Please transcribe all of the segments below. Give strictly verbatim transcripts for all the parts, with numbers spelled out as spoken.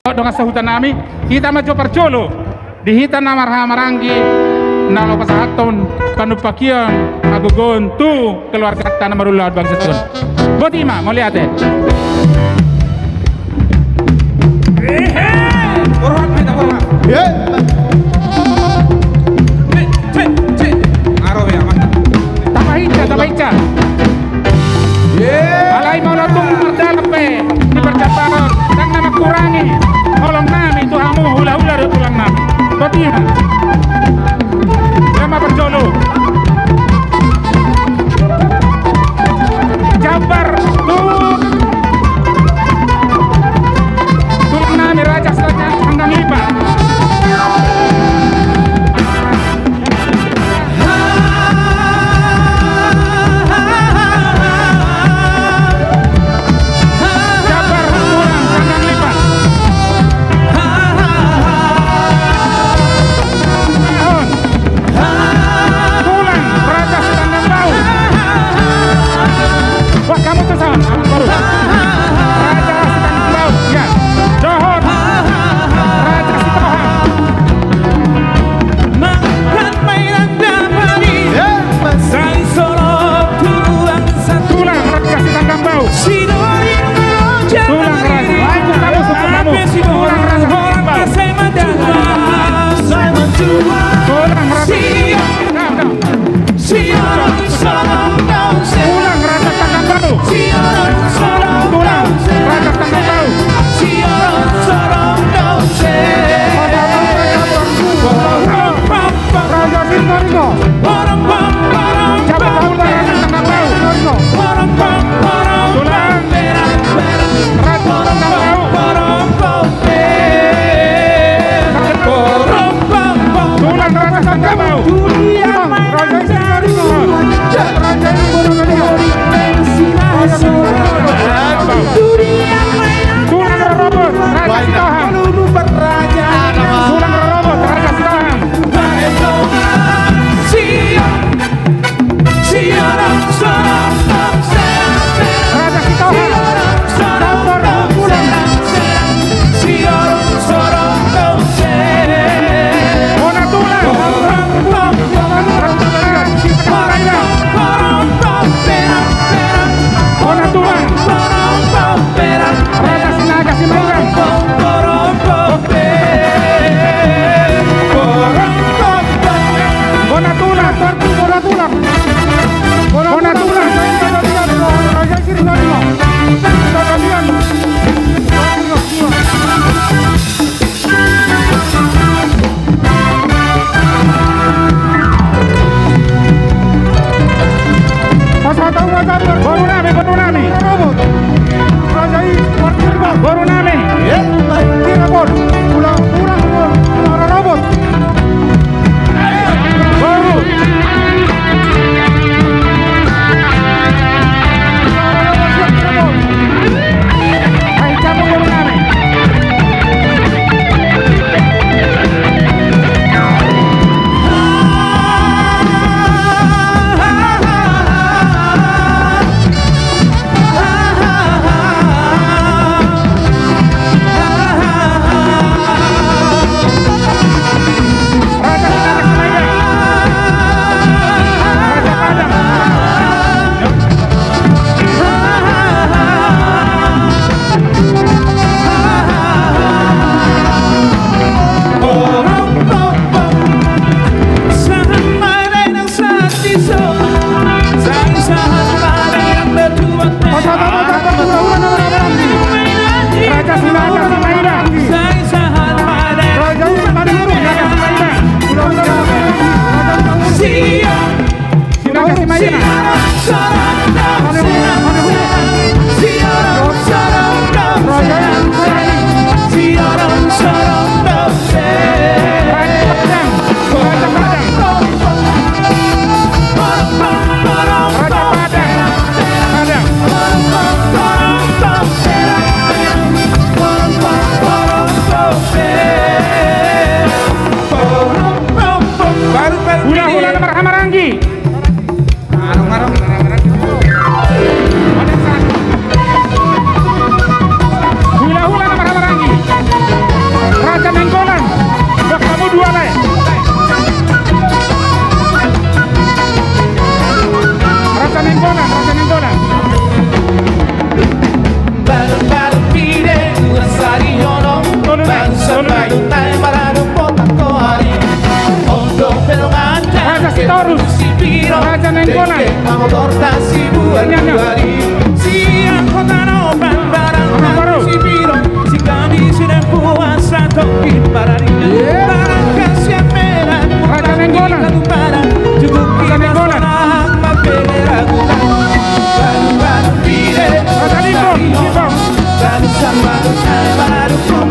Dongan sahuta nami, hita ma jo parjolo di hita na marhahamaranggi na laho pasahathon panumpahion hagogoon tu keluarganta na marulaon bangsat on. Boti ma, mauliate. Ehe! Borhat, hita borhat. Ye. Cek, cek, cek. Aro ya, mantap. Tapahinsa, tapahinsa. Alai molo tung mardalan pe di parjambaron, ndang na mangkurangi holong nami tu hamu hulahula dohot tulang nami. Boti ma. Ima parjolo. Jambar tu tulang nami Raja Sitanggang Lipa. Jambar tulang Sitanggang Lipa. Tulang Raja Sitanggang Bau. Wah, hamu tu son, Amang Boru. Raja Sitanggang Bau, ya. Dohot Raja Sitohang. Tulang Raja Sitanggang Bau. Tulang Raja. Ayo, kamu suku kamu. Tulang Raja Sitanggang Bau. Tulang Raja. Tulang Raja Sitanggang Bau. Tulang Raja Sitanggang Bau. Raja Sitanggang Bau. Tulang Raja Sitanggang Bau. Tulang Raja Sitanggang Bau. Tulang Raja Sitanggang Bau. Tulang rorobot Raja Sitohang. Tulang rorobot Raja Sitohang. Raja Sitohang. Jambar tulang. Bona tulang. Bona tulang. Raja Sinaga Simanjang. Bona tulang. Bona tulang. Bona tulang. Boru nami, boru nami. Boru nami. Tulang, tulang, tulang rorobot. Boru. Hulahula na marhahamaranggi. Hulahula na marhahamaranggi. Dengke ma motorta sibual-bual i. Sian Kota Nababan barang na tu Sipiro, si kami sudah puasa tongkin maradilan. Barang ka sian Medan, Raja Nainggolan. Cukup kita sonang mambege ragunan. Balu-balu pire, Raja Limbong, Limbong. Balu-balu pire, Raja Limbong.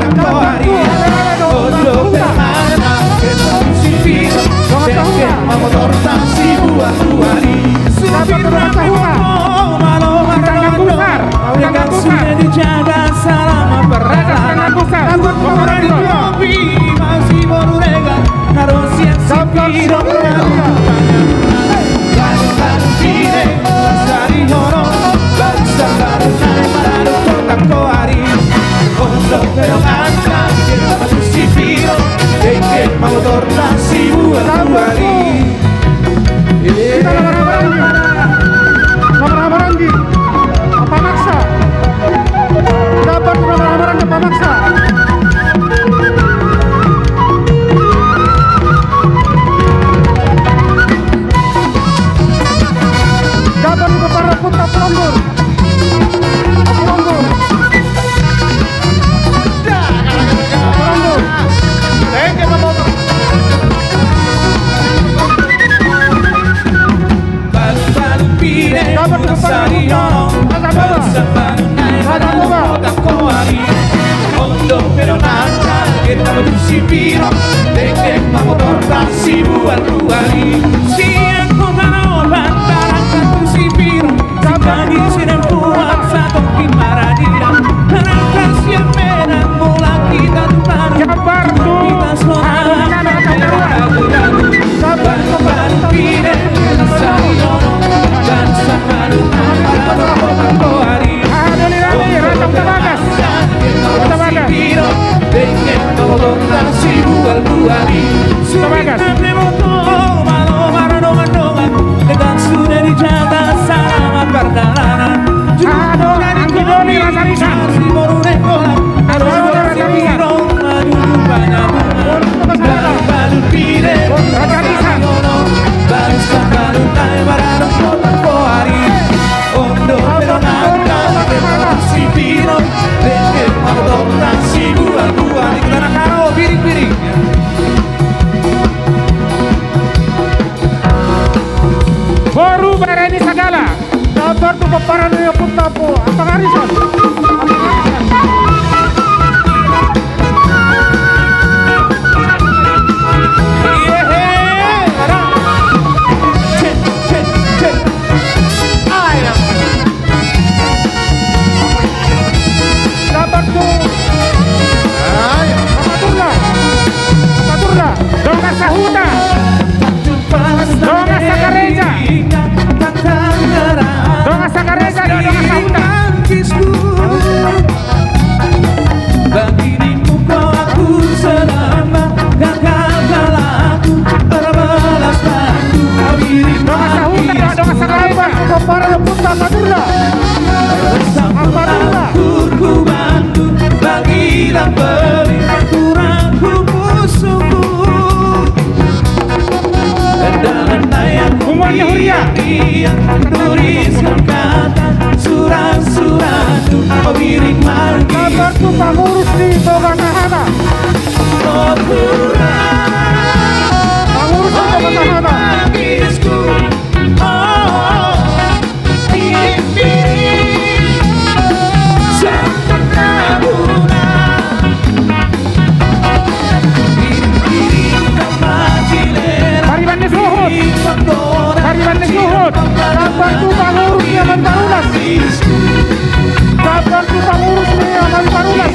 Ondo pe na, Kota Sipiro, dengke ma motorta sibual-bual i. Supir na pe, malo-malo mandok, dengke sude dijaga salama pardalanan. Agut mora di topi masiboru regar, na ro sian Sipiro. Balu-balu pire, sari horo, bangsa baru na maradu kota koari. Ondo pe dongan na, Kota Sipiro, dengke ma motorta sibual-bual i. Kita na marhaha-maranggi. Na marhaha-maranggi. Apa maksa? Dapat na marhaha-maranggi apa maksa? Dapat di Bapak Raputa Pelonggor. Ondo pe dongan na, Kota Sipiro, dengke ma motorta sibual-bual i. Sian Kota Nababan barang na tu Sipiro, si kami sudah puasa tongkin maradilan. Barang ka sian Medan mulak hita tu Bandung. Jabar tu. Hita sonang mambege ragunan. Jabar tu. Balu-balu pire, sari horo, bangsa baru na maradu kota koari. Alhamdulillah, Raja Kota Bagas. Kota Bagas. Dengke ma motorta sibual-bual i. Kota Bagas. Supir na pe, malo-malo mandok, dengke sude dijaga salama pardalanan. Aduh, anggi doli Raja Risan. Masiboru Nainggolan, na ro sian Sipiro, maju tu Panyabunan. Balu-balu pire, Raja Risan. Bangsa baru na maradu kota koari. Ondo pe dongan na, Kota Sipiro, dengke ma motorta sibual-bual i. Kita na haro, biring-biring. Boru Barani Sagala. Sabar tu pomparan ni Ompunta Ampo, Amang Arisan. Amang Arisan. Sabar tu. Ai. Pamaturna. Pamaturna. Dongan sahuta. Dongan sakareja. Dongan sakareja, dongan sahuta. Dongan sahuta, dongan sakareja. Pamaturna. Pamaturna. Humuan ni huria. Sabar tu pangurus ni Boga Sahana. Pangurus ni Boga Sahana. Pariban ni suhut. Pariban ni suhut. Sabar tu pangurus ni Amaliparulas. Sabar tu pangurus ni Amaliparulas.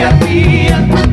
Ia, ia.